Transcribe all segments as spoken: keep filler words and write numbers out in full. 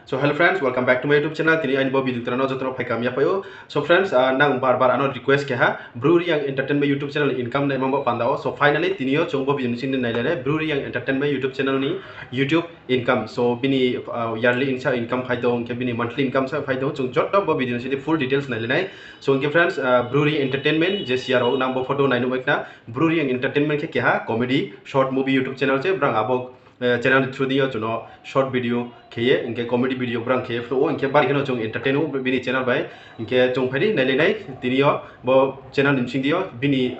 So hello friends, welcome back to my YouTube channel. Tini aini bo video ktra no joto no phaikam yaphai ou. So friends, nang bar bar ano request khe ha, Bru Reang Entertainment YouTube channel ni income naima bo panda wo. So finally tini yo chung bo video ni sing di nailai nai Bru Reang Entertainment YouTube channel ni YouTube income. So bini yearly insa income phai tong, hing khe bini monthly income sa phai tong, chung joto bo video ni sing di full details nailai nai. So hing khe friends, Bru Reang Entertainment je si ya rao nang bo photo nai nuh mai khna, Bru Reang Entertainment khe keha comedy short movie YouTube channel se, brang abo channel ni through di yo chung no short video khe ye, hing khe comedy video brang khe ye phnuh ou, hing khe bari khe no chung entertain ou bini channel bai. Hing khe chung phai di nailai nai tini yo bo channel ni bsing di yo bini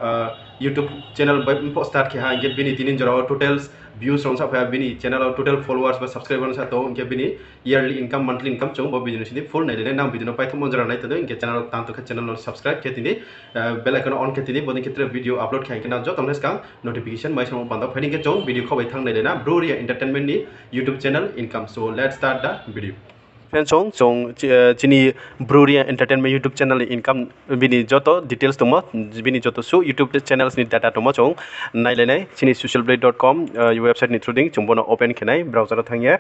YouTube channel bai pho start khe ha, hing khe bini tini jora wo total views rao sa phai ha, bini channel wo total followers ba subscriber sa tong, hing khe bini yearly income, monthly income chung bo video ni sing di full nailai nai. Nang video no paithomo jora nai tong di, hing khe channel tang tong khe channel no subscribe khe tini, bell icon on khe tini, bodei khe tre video upload khe hing khe nang joto no skang notification mai samo panda phai di. Hing khe chung video kho bai thanng nailai na Bru Reang Entertainment ni YouTube channel income. So let's start the video. Friends, chung, chung chini Bru Reang Entertainment YouTube channel ni income, bini joto details tongmo, bini joto suh YouTube channels ni data tongmo chung nailai nai. Chini social blade dot com website ni through dei chung bo no open khe nai browser wo thanng ye.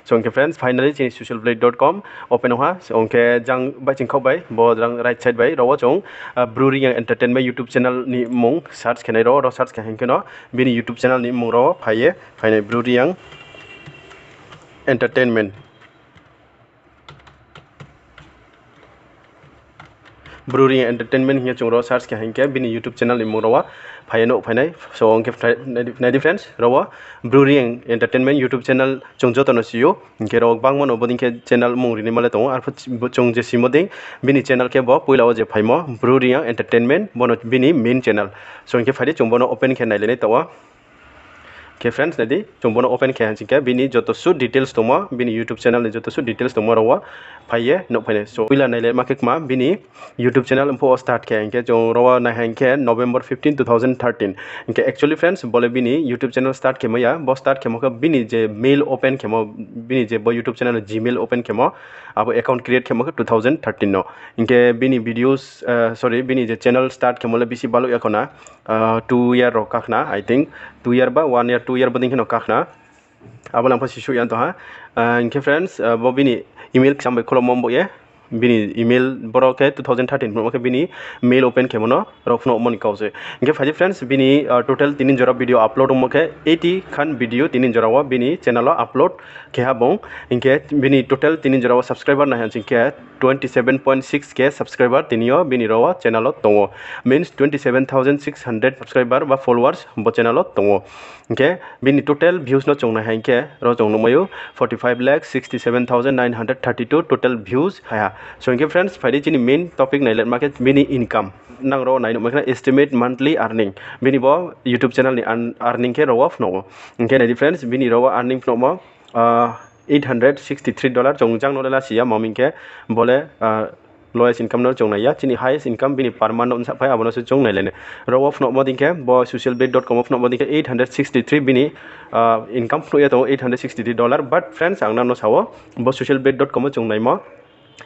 So hing khe friends, finally chini social blade dot com open ong ha. So hing khe jang baihching khaoh bai bo jang right side bai rao wo chung Bru Reang Entertainment YouTube channel ni mmung search khe nai, rao wo search khe hing khe no bini YouTube channel ni mmung rao wo phai ye, phainai Bru Reang Entertainment. Bru Reang Entertainment hing ye chung rao search khe hing khe bini YouTube channel ni mmung rao wo phai ye nuh phai nai. So hing khe nai di friends, rao wo Bru Reang Entertainment YouTube channel chung joto no si ou, hing khe rao wo gbangma no bodei khe channel mmung rinaima le tong ou. Arphuh chung je simo dei bini channel khe bo poila wo je phaimo Bru Reang Entertainment, bo no bini main channel. So hing khe phai di chung bo no open khe nailai nai taoh wo. Khe friends, nai di, chung bo no open khe ha sing khe bini joto suh details tongmo, bini YouTube channel ni joto suh details tongmo rao wo phai ye nuh phai nai. So poila nailaima khe kma bini YouTube channel mphuh wo start khe hing khe chung rao wo nai ha hing khe November fifteen, two thousand thirteen. Hing khe actually friends, bo le bini YouTube channel start khemo ya, bo start khemo khe bini je mail open khemo, bini je bo YouTube channel Gmail open khemo, abo account create khemo khe two thousand thirteen no. Hing khe bini videos, sorry, bini je channel start khemo le bisi baluh ya kho na, two year rao kakhna, I think two year ba one year, two year bodei khe no kakhna. Abo le ang pho sisuh ya tong ha. Hing khe friends, bo bini email kcham bai kholomo bo ye, bini email boro khe two thousand thirteen phnuhmo khe bini mail open khemo no rao phnuhmo ni kau se. Hing khe phai di friends, bini total tini jora video upload ongmo khe eighty khan video tini jora wo bini channel wo upload khe ha bung. Hing khe bini total tini jora wo subscriber nai ha sing khe twenty seven point six K subscriber tini yo bini rao wo channel wo tong ou. Means twenty seven thousand six hundred subscriber ba followers bo channel wo tong ou. Hing khe bini total views no chung nai ha hing khe rao chung nuhmai ou forty five lakh sixty seven thousand nine hundred thirty two total views phai ha. So hing khe friends, phai di chini main topic nailaima khe bini income. Nang rao nai nuhmai khna estimate monthly earning. Bini bo YouTube channel ni earning khe rao wo phnuh ou. Hing khe nai di friends, bini rao wo earning phnuhmo eight hundred sixty three dollar, chung jang no le la si ya, ma hing khe bo le lowest income no chung nai ya, chini highest income bini per month no bsa phai, abo no se chung nailai nai. Rao wo phnuhmo dei khe, bo social blade dot com wo phnuhmo dei khe eight hundred sixty three bini income phnuh ye tong ou, eight hundred sixty three dollar. But friends, ang nang no sa ou, bo social blade dot com wo chung naimo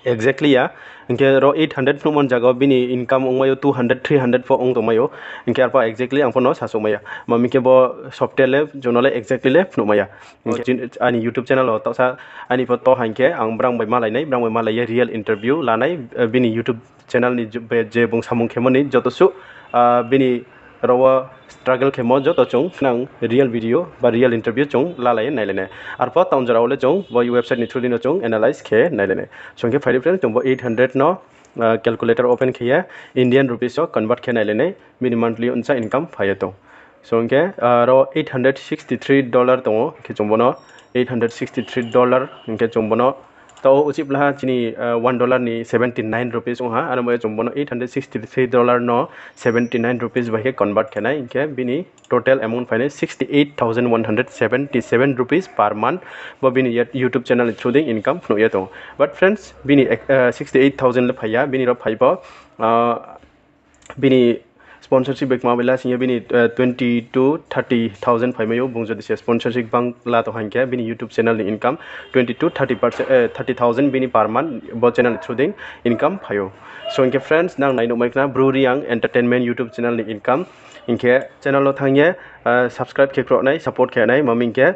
exactly ya. Hing khe rao eight hundred phnuhmo ni zaga wo bini income ongmai ou two hundred, three hundred pho ong tongmai ou. Hing khe arpho exactly ang pho no sasouhmai ya. Ma hing khe bo software le chung no le exactly le phnuhmai ya. Aini YouTube channel wo taohsa aini pho to ha hing khe ang brang bai malai nai, brang bai malai ye real interview la nai, bini YouTube channel ni je bung samung khemo ni joto suh, bini rao wo struggle khemo joto chung nang real video ba real interview chung lalai ye nailai nai. Arpho taoh jora wo le chung bo website ni through dei no chung analyze khe nailai nai. So hing khe phai di friends, chung bo eight hundred no calculator open khe ye Indian rupees wo convert khe nailai nai, bini monthly unsa income phai ye tong. So hing khe rao eight hundred sixty three dollar tong ou, hing khe chung bo no eight hundred sixty three dollar hing khe chung bo no taoh uchih pla ha chini one dollar ni seventy nine rupees ong ha, aro bo ye chung bo no eight hundred sixty three dollar no seventy nine rupees bai khe convert khe nai, hing khe bini total amount phai nai sixty eight thousand one hundred seventy seven rupees per month. Bo bini YouTube channel ni through dei income phnuh ye tong ou. But friends, bini sixty eight thousand le phai ya, bini rao phai pho bini sponsorship bai kma bai la sing ye bini twenty to thirty thousand phaimai ou, bung jodi se sponsorship bang la tong ha hing khe bini YouTube channel ni income twenty to thirty percent, thirty thousand bini per month bo channel ni through dei income phai ou. So hing khe friends, nang nai nuhmai khna Bru Reang Entertainment YouTube channel ni income Hing khe channel wo thanng ye subscribe khe khruh nai, support khe nai, ma hing khe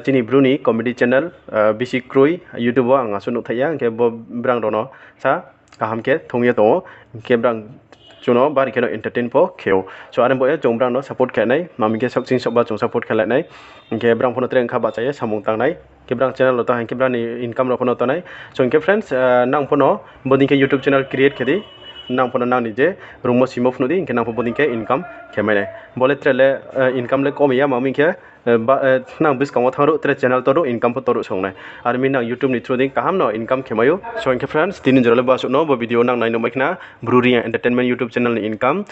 chini Bru ni comedy channel bisi kroi YouTube wo ang asuh nuhthai ya, hing khe bo brang rao no sa kaham khe thong ye tong ou, hing khe brang chung no bari khe no entertain pho khe ou. So are bo ye chung brang no support khe nai, ma hing khe saohkching saohba chung support khe lai nai, hing khe brang pho no tre ongkha bahcha ye samung tang nai, hing khe brang channel wo tong hing khe brang ni income rao pho no tong nai. So hing khe friends, nang pho no bodei khe YouTube channel create khe di, nang pho no nang ni je rungmo simo phnuh di, hing khe nang pho bodei khe income khe mai nai. Bo le tre le income le kom ya, ma hing khe nang buskang wo thanng ruh tre channel tor ruh income pho tor ruh song nai. Are mi nang YouTube ni through dei kaham no income khe mai ou. So hing khe friends, tini jora le bo asuh no, bo video nang nai nuh mai khna, Bru Reang Entertainment YouTube channel ni income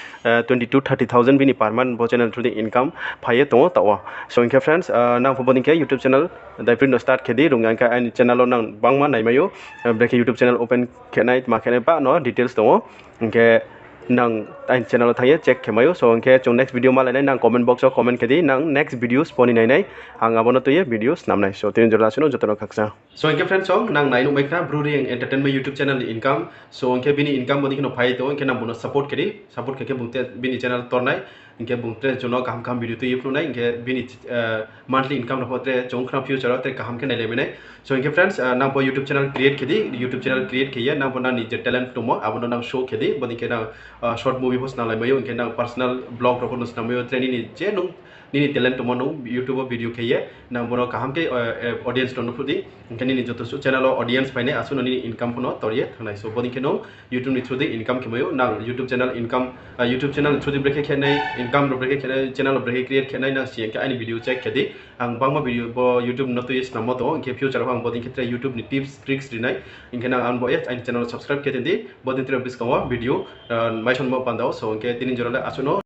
twenty to thirty thousand bini per month bo channel through dei income phai ye tong ou taoh wo. So hing khe friends, nang pho bodei khe YouTube channel daiphroi no start khe di, rung ya hing khe aini channel wo nang bangma nai mai ou, brekhe YouTube channel open khe nai, tma khe nai, pah no details tong ou. Hing khe nang aini channel wo thanng ye check khe mai ou. So hing khe chung next video malai nai, nang comment box wo comment khe di, nang next video sbo ni nai nai, ang abo no tui ye video snam nai. So tini jora asuh no, joto no khakchang. So hing khe friends, nang nai nuh mai khna Bru Reang Entertainment YouTube channel ni income. So hing khe bini income bodei khe no phai ye tong ou, hing khe nang bung no support khe di, support khe khe bung te bini channel tor nai, hing khe bung tre chung no kaham kaham video tui ye phnuh nai, hing khe bini monthly income rao pho tre chung khna future wo tre kaham khe nailai mai nai. So hing khe friends, nang pho YouTube channel create khe di, YouTube channel create khe ye nang pho nang ni je talent tongmo abo no nang show khe di, bodei khe nang short movie pho snam lai mai ou, hing khe nang personal vlog rao pho no snam mai ou, tre nini je nung nini talent tongmo nung YouTube wo video khe ye nang bo no kaham khe audience rao no phnuh di, hing khe nini joto suh channel wo audience phai nai, asuh no nini income pho no tor ye thanng nai. So bodei khe nung YouTube ni through dei income khe mai ou, nang YouTube channel income, YouTube channel ni through dei brekhe khe nai, income rao brekhe khe nai, channel rao brekhe create khe nai, nang si ya hing khe aini video check khe di. Ang bangma video bo YouTube no tui ye snammo tong ou, hing khe future wo ang bodei khe tre YouTube ni tips, tricks ri nai, hing khe nang ang bo ye aini channel wo subscribe khe tong di, bodei tre buskang wo video maisonmo panda wo. So hing khe tini jora le asuh no.